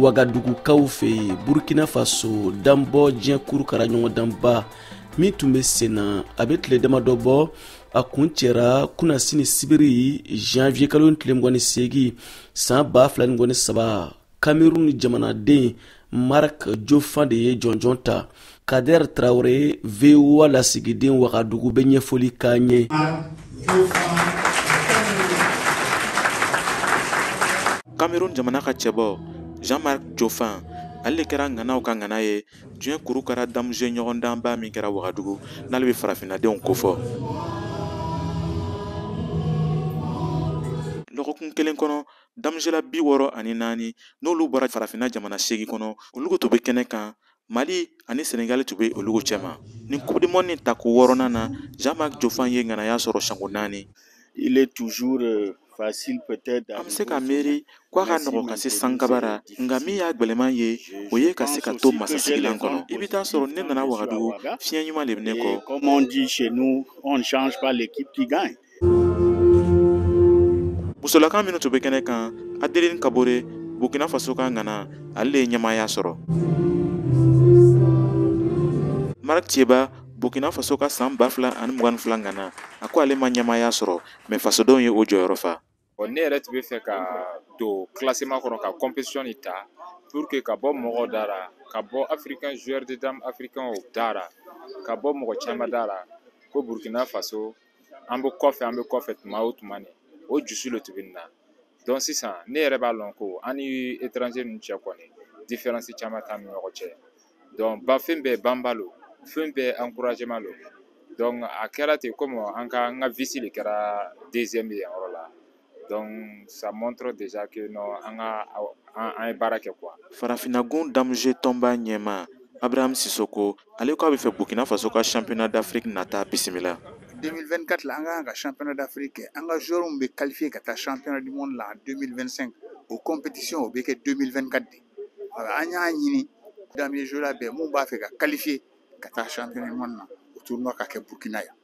Wagadugukaw fɛ yen, Burkina Faso danbɔ diɲɛ kurukara ɲɔgɔndanba min tun bɛ sen na, a bɛ tile damadɔ bɔ, a kuncɛra kunasini sibiri janvier kalo tile 28 san 2023. Cameroun jamanaden Marc Jofan de ye jɔnjɔn ta. Kader Traore, VOA lasigiden Wagadugu, bɛ ɲɛfɔli k'an ye. Cameroun jamana ka cɛbɔ Jean-Marc Jofan, ale de kɛra ŋanaw ka ŋana ye diɲɛ kurukara damuze ɲɔgɔndanba min kɛra Wagadugu, n'ale bɛ farafinnadenw kofɔ. Lɔgɔkun kelen kɔnɔ, damuzela 64, n'olu bɔra farafinna jamana 8 kɔnɔ, olu tun bɛ kɛnɛ kan. Mali ani Senegali tun bɛ olu cɛma. Nin Coupe du Monde tako 6nan na, Jean-Marc Jofan ye ŋanaya sɔrɔ siɲɛko 4. Il est toujours facile peut-être An bɛ se ka miiri ko a ka nɔgɔn ka se sankaba ra, nka min y'a gwɛlɛman ye, o ye ka se ka to masasigilan kɔnɔ. I bɛ taa sɔrɔ ne nana Wagadugu, fiɲɛ ɲuman de bɛ ne kɔ. Comme on dit chez nous, on ne change pas l'équipe qui gagne. Musolakan minnu tun bɛ kɛnɛ kan, Adeline Kabore, Burkina Faso ka ŋana, ale de ye ɲɛmaaya sɔrɔ. Marc Tieba, Burkina Faso ka san 2022 ŋana, a ko ale ma ɲɛmaaya sɔrɔ, mais fasodenw ye o jɔyɔrɔ fa. Ne yɛrɛ tun bɛ fɛ ka don classement kɔnɔ ka compétition nin ta pour que ka bɔ mɔgɔw da la, ka bɔ africain joueur de dame africain da la, ka bɔ mɔgɔ caman da la ko Burkina Faso an bɛ kɔfɛ, an bɛ kɔfɛ tuma o tuma nin, o dusu de tun bɛ nin na. Donc sisan ne yɛrɛ b'a lɔn ko an ni étranger ninnu cɛ kɔni, différence caman t'an ni ɲɔgɔn cɛ. Donc ba fɛn bɛɛ banba lo, fɛn bɛɛ encouragement lo. Donc a kɛra ten komi an ka n ka vice de kɛra deuxième ye yan yɔrɔ la. Donc ça montre déjà que non, an ka an ye baara kɛ quoi. Farafinnagun damuze tɔnba ɲɛmaa Abraham Sissoko, ale ko a bɛ fɛ Burkina Faso ka championnat d'Afrique nata bisimila. 2024 la, an ka kan ka championnat d'Afrique kɛ. An ka joueurs bɛ qualifier ka taa championnat du monde la en 2025. O compétition o bɛ kɛ 2024 de. An y'a ɲini damier joueur la bɛɛ mun b'a fɛ ka qualifier ka taa championnat du monde na, o tournoi ka kɛ Burkina yan.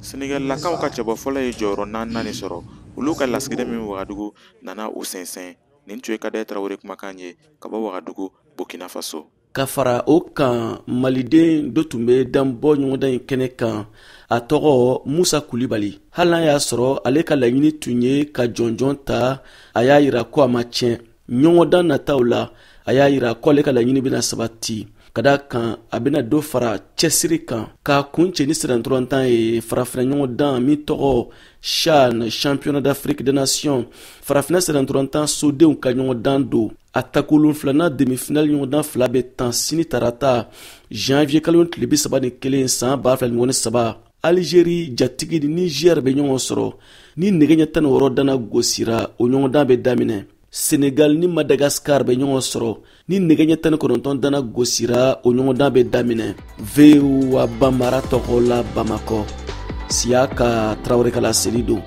Senegalilakaw ka cɛbɔ fɔlɔ ye jɔyɔrɔ 4nan de sɔrɔ. Olu ka lasigiden min Wagadugu nana u sɛnsɛn. Nin tun ye Kader Traore kumakan ye ka bɔ Wagadugu, Burkina Faso. Ka fara o kan, maliden dɔ tun bɛ danbɔ ɲɔgɔndan in kɛnɛ kan, a tɔgɔ Musa Kulibali. Hali n'a y'a sɔrɔ ale ka laɲini tun ye ka jɔnjɔn ta, a y'a yira ko a ma tiɲɛ. Ɲɔgɔndan nataw la, a y'a yira ko ale ka laɲini bɛna sabati, ka da kan a bɛna dɔ fara cɛsiri kan k'a kuncɛ ni sirantɔrɔntan ye. Farafinna ɲɔgɔndan min tɔgɔ CHAN, championnat d'Afrique des Nations, farafinna sirantɔrɔntan sodenw ka ɲɔgɔndan don. A takolon filanan demi-finale ɲɔgɔndan fila bɛ tan sini tarata janvier kalo tile 31 san 2023. Algérie jatigi ni Niger bɛ ɲɔgɔn sɔrɔ. Ni nɛgɛ ɲɛ 16 dana gosira, o ɲɔgɔndan bɛ daminɛ. Senegal ni Madagascar bɛ ɲɔgɔn sɔrɔ. Ni nɛgɛ ɲɛ 19 dana gosira, o ɲɔgɔndan bɛ daminɛ. VOA Bambara tɔgɔ la Bamakɔ, Siyaka Tarawele ka laseli don.